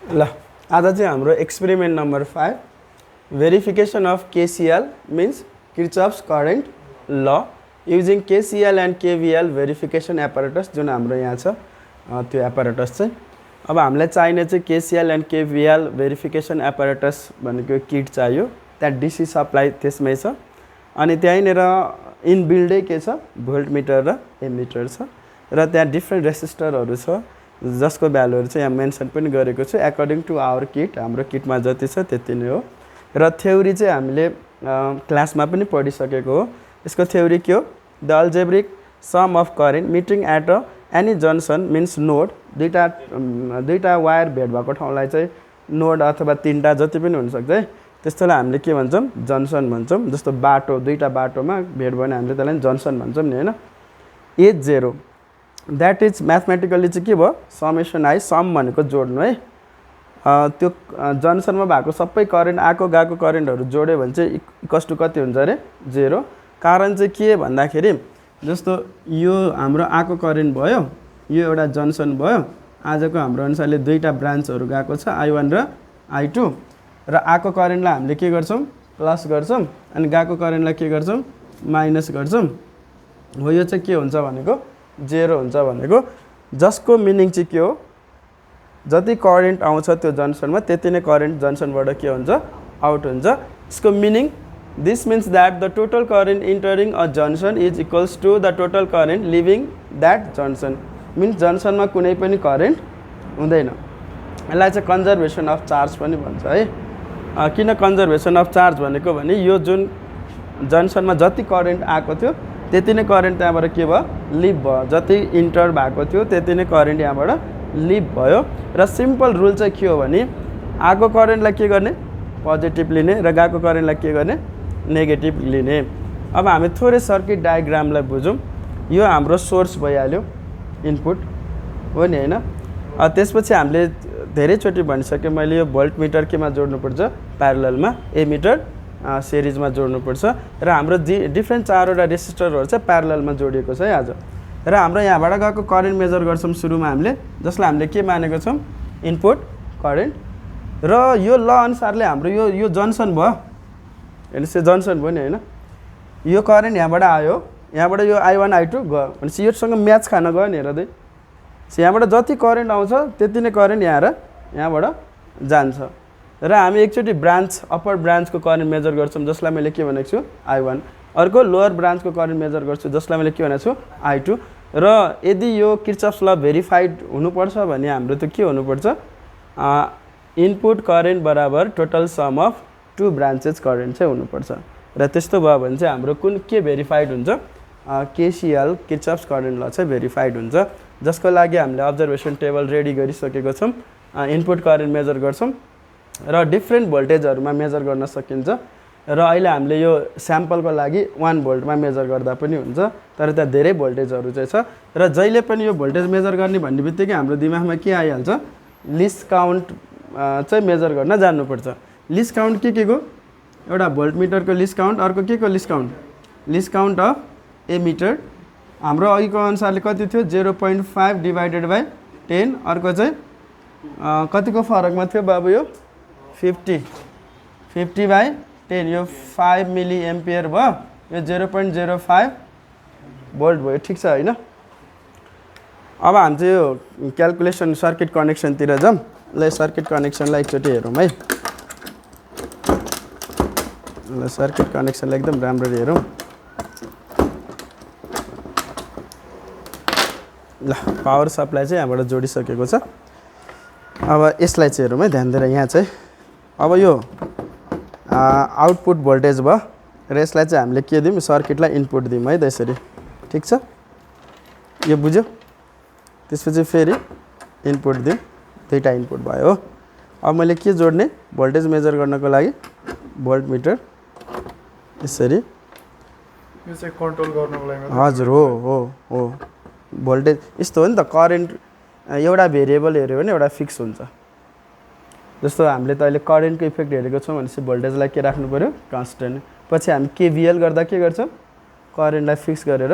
ल आज चाहिँ हाम्रो experiment number 5 verification of KCL means Kirchhoff's current law using KCL and KVL verification apparatus जुन हाम्रो यहाँ छ त्यो एपारेटस चाहिँ अब हामीलाई चाहिने चाहिँ KCL and KVL verification apparatus भनेको किट चाहियो। त्यहाँ डिसी सप्लाई त्यसमै छ अनि त्यहीँनिर इनबिल्डै के छ भोल्टमिटर र एमिटर छ र त्यहाँ डिफ्रेन्ट रेसिस्टरहरू छ जसको भ्यालुहरू चाहिँ यहाँ मेन्सन पनि गरेको छु एकर्डिङ टु आवर किट। हाम्रो किटमा जति छ त्यति नै हो र थ्योरी चाहिँ हामीले क्लासमा पनि पढिसकेको हो। यसको थ्योरी के हो? The algebraic sum of current meeting at any junction means node दुईटा वायर भेट भएको ठाउँलाई चाहिँ नोड अथवा तीनटा जति पनि हुनसक्छ है त्यस्तोलाई हामीले के भन्छौँ जन्सन भन्छौँ। जस्तो बाटो दुईटा बाटोमा भेट भयो भने हामीले त्यसलाई जन्सन भन्छौँ नि होइन। As zero that is mathematically चाहिँ के भयो समेसन आई सम भनेको जोड्नु है त्यो जन्सनमा भएको सबै करेन्ट आएको गएको करेन्टहरू जोड्यो भने चाहिँ इक्वल्स टु कति हुन्छ अरे जेरो। कारण चाहिँ के भन्दाखेरि जस्तो यो हाम्रो आएको करेन्ट भयो यो एउटा जन्सन भयो आजको हाम्रो अनुसारले दुईटा ब्रान्चहरू गएको छ I1 र I2 र आएको करेन्टलाई हामीले के गर्छौँ प्लस गर्छौँ अनि गएको करेन्टलाई के गर्छौँ माइनस गर्छौँ हो। यो चाहिँ के हुन्छ भनेको जेरो हुन्छ भनेको जसको मिनिङ चाहिँ के हो जति करेन्ट आउँछ त्यो जन्सनमा त्यति नै करेन्ट जन्सनबाट के हुन्छ आउट हुन्छ। यसको meaning this means that the total current entering a junction is equals to the total current leaving that junction means जन्सनमा कुनै पनि करेन्ट हुँदैन। यसलाई चाहिँ कन्जर्भेसन अफ चार्ज पनि भन्छ है। किन कन्जर्भेसन अफ चार्ज भनेको भने यो जुन जन्सनमा जति करेन्ट आएको थियो त्यति नै करेन्ट त्यहाँबाट के भयो लिभ भयो जति इन्टर भएको थियो त्यति नै करेन्ट यहाँबाट लिभ भयो। र सिम्पल रुल चाहिँ के हो भने आएको करेन्टलाई के गर्ने पोजिटिभ लिने र गएको करेन्टलाई के गर्ने नेगेटिभ लिने। अब हामी थोरै सर्किट डायग्रामलाई बुझौँ। यो हाम्रो सोर्स भइहाल्यो इनपुट हो नि होइन। त्यसपछि हामीले धेरैचोटि भनिसकेँ मैले यो भोल्टमिटर केमा जोड्नुपर्छ प्यारललमा एमिटर सिरिजमा जोड्नुपर्छ र हाम्रो डिफ्रेन्ट चारवटा रेसिस्टरहरू चाहिँ प्यारललमा जोडिएको छ है आज। र हाम्रो यहाँबाट गएको करेन्ट मेजर गर्छौँ सुरुमा हामीले जसलाई हामीले के मानेको छौँ इनपुट करेन्ट र यो ल अनुसारले हाम्रो यो जन्सन भयो हेर्नुहोस् यो जन्सन भयो नि होइन। यो करेन्ट यहाँबाट आयो यहाँबाट यो I1 I2 गयो भनेपछि योसँग म्याच खान गयो नि हेर दे यहाँबाट जति करेन्ट आउँछ त्यति नै करेन्ट यहाँबाट जान्छ। र हामी एकचोटि ब्रान्च अप्पर ब्रान्चको करेन्ट मेजर गर्छौँ जसलाई मैले के भनेको छु I1 अर्को लोवर ब्रान्चको करेन्ट मेजर गर्छु जसलाई मैले के भनेको छु I2 र यदि यो किर्चअफ्स ल भेरिफाइड हुनुपर्छ भने हाम्रो त के हुनुपर्छ इनपुट करेन्ट बराबर total sum of two branches current चाहिँ हुनुपर्छ। र त्यस्तो भयो भने चाहिँ हाम्रो कुन के भेरिफाइड हुन्छ केसीएल किर्चअफ्स करेन्ट ल चाहिँ भेरिफाइड हुन्छ जसको लागि हामीले अब्जर्भेसन टेबल रेडी गरिसकेको छौँ। इनपुट करेन्ट मेजर गर्छौँ र डिफ्रेन्ट भोल्टेजहरूमा मेजर गर्न सकिन्छ र अहिले हामीले यो स्याम्पलको लागि 1 भोल्टमा मेजर गर्दा पनि हुन्छ तर त्यहाँ धेरै भोल्टेजहरू चाहिँ छ र जहिले पनि यो भोल्टेज मेजर गर्ने भन्ने बित्तिकै हाम्रो दिमागमा के आइहाल्छ लिस्ट काउन्ट चाहिँ मेजर गर्न जान्नुपर्छ। लिस्ट काउन्ट के को एउटा भोल्टमिटरको लिस्ट काउन्ट अर्को के को लिस्ट काउन्ट अफ एमिटर हाम्रो अघिको अनुसारले कति थियो 0.5 डिभाइडेड बाई 10 अर्को चाहिँ कतिको फरकमा थियो बाबु यो 50 बाई 10 यो 5 मिली एम्पियर भयो यो 0.05 भोल्ट भयो ठिक छ होइन। अब हामी चाहिँ यो क्यालकुलेसन सर्किट कनेक्सनतिर जाऊँ। ल सर्किट कनेक्सनलाई एकचोटि हेरौँ है। ल सर्किट कनेक्सनलाई एकदम राम्ररी हेरौँ। ल पावर सप्लाई चाहिँ यहाँबाट जोडिसकेको छ। अब यसलाई चाहिँ हेरौँ है ध्यान दिएर यहाँ चाहिँ अब यो आउटपुट भोल्टेज भयो र यसलाई चाहिँ हामीले के दिउँ सर्किटलाई इनपुट दिउँ है त यसरी ठिक छ यो बुझ्यो। त्यसपछि फेरि इनपुट दिउँ दुईटा इनपुट भयो हो। अब मैले के जोड्ने भोल्टेज मेजर गर्नको लागि भोल्टमिटर यसरी यो चाहिँ कन्ट्रोल गर्नको लागि हजुर हो भोल्टेज यस्तो हो नि त करेन्ट एउटा भेरिएबल हेऱ्यो भने एउटा फिक्स हुन्छ। जस्तो हामीले त अहिले करेन्टको इफेक्ट हेरेको छौँ भनेपछि भोल्टेजलाई के राख्नु पऱ्यो कन्स्टेन्ट पछि हामी केभिएल गर्दा के गर्छौँ करेन्टलाई फिक्स गरेर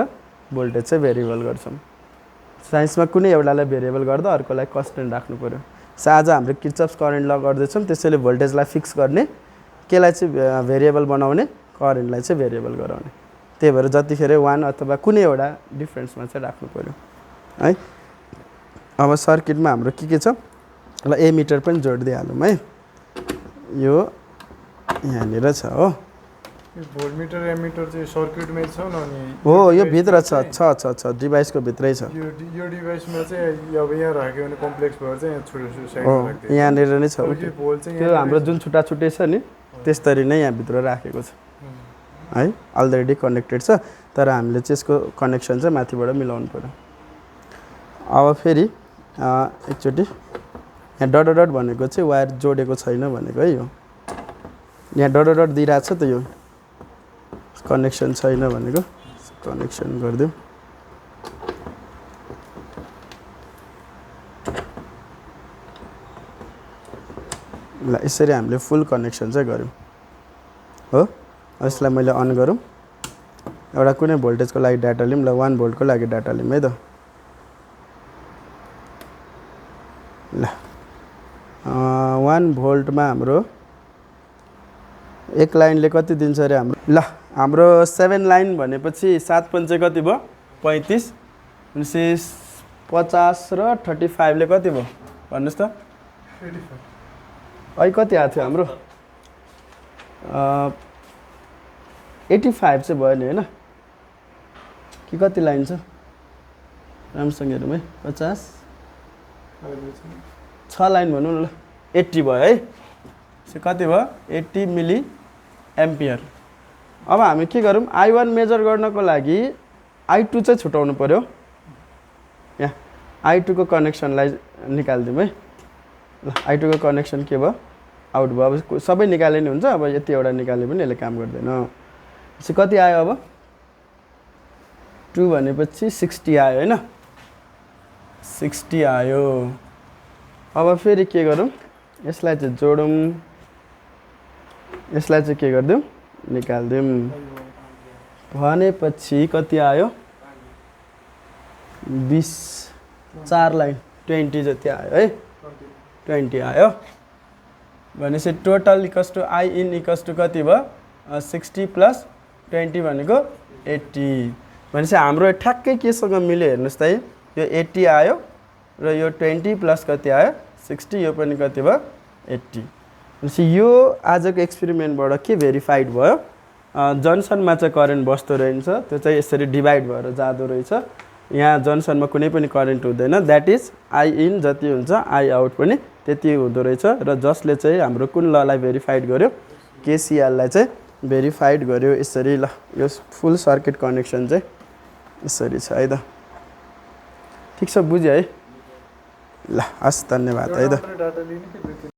भोल्टेज चाहिँ भेरिएबल गर्छौँ। साइन्समा कुनै एउटालाई भेरिएबल गर्दा अर्कोलाई कन्स्टेन्ट राख्नु पऱ्यो। सो आज हाम्रो किर्चफ्स करेन्ट ल गर्दैछौँ, त्यसैले भोल्टेजलाई फिक्स गर्ने, केलाई चाहिँ भेरिएबल बनाउने, करेन्टलाई चाहिँ भेरिएबल गराउने। त्यही भएर जतिखेर 1 अथवा कुनै एउटा डिफ्रेन्समा चाहिँ राख्नु पऱ्यो है। अब सर्किटमा हाम्रो के छ ल, एमिटर पनि जोडिदिइहालौँ है। यो यहाँनिर छ हो, भोल्टमिटर एमिटर चाहिँ सर्किटमै छ न अनि हो यो भित्र छ डिभाइसको भित्रै छ। यो डिभाइसमा चाहिँ अब यहाँ राख्यो भने कम्प्लेक्स भएर चाहिँ यहाँ छुट्टै हो साइडमा राख्दै यहाँनिर नै छ। यो भोल्ट चाहिँ त्यो हाम्रो जुन छुट्टा छुट्टै छ नि त्यस्तरी नै यहाँभित्र राखेको छ है, अलरेडी कनेक्टेड छ। तर हामीले चाहिँ यसको कनेक्सन चाहिँ माथिबाट मिलाउनु पर्यो। अब फेरि एकचोटि यहाँ डट डट भनेको चाहिँ वायर जोडेको छैन भनेको है। यो यहाँ डट डट दिइरहेको छ त, यो कनेक्सन छैन भनेको, कनेक्सन गरिदिउँ। ल यसरी हामीले फुल कनेक्सन चाहिँ गऱ्यौँ हो। यसलाई मैले अन गरौँ, एउटा कुनै भोल्टेजको लागि डाटा लिउँ। ल 1 भोल्टको लागि डाटा लिउँ है त। ल 1 भोल्टमा हाम्रो एक लाइनले कति दिन्छ अरे हाम्रो? ल हाम्रो 7 लाइन भनेपछि 7 पंचे कति भयो? 35 भनेपछि 50 र 35 ले कति भयो भन्नुहोस् त? 85। अहिले कति आएको थियो हाम्रो? 85 चाहिँ भयो नि हैन? कि कति लाइन छ? राम्रोसँग हेरौँ है। 50 6 लाइन भनौँ न ल, 80 भयो है। कति भयो? 80 मिली एम्पियर। अब हामी के गरौँ? I1 मेजर गर्नको लागि I2 चाहिँ छुटाउनु पर्यो। यहाँ I2 को कनेक्सनलाई निकाल्दिउँ है। ल I2 को कनेक्सन के भयो? आउट भयो। अब सबै निकाले नि हुन्छ। अब यति एउटा निकाले पनि यसले काम गर्दैन। यसो कति आयो अब? 2 भनेपछि 60 आयो हैन? 60 आयो। अब फेरि के गरौँ? यसलाई चाहिँ जोडौँ, यसलाई चाहिँ के गरिदिउँ? निकाल्दिउँ। भनेपछि कति आयो? 20 4 लाइन 20 जति आयो है। 20 आयो भनेपछि total equals to I in equals to कति भयो? 60 प्लस 20 भनेको 80। भनेपछि हाम्रो ठ्याक्कै केसँग मिल्यो हेर्नुहोस् त है। यो 80 आयो र यो 20 प्लस कति आयो? 60। यो पनि कति भयो? 80। भनेपछि यो आजको एक्सपेरिमेन्टबाट के भेरिफाइड भयो? जन्सनमा चाहिँ करेन्ट बस्दो रहेछ, त्यो चाहिँ यसरी डिभाइड भएर जाँदो रहेछ। यहाँ जन्सनमा कुनै पनि करेन्ट हुँदैन। द्याट इज I इन जति हुन्छ I आउट पनि त्यति हुँदो रहेछ। र जसले चाहिँ हाम्रो कुन ललाई भेरिफाइड गर्यो? KCLलाई चाहिँ भेरिफाइड गर्यो। यसरी ल यो फुल सर्किट कनेक्सन चाहिँ यसरी छ है त। ठिक छ, बुझ्यो है? ल हस्, धन्यवाद है त।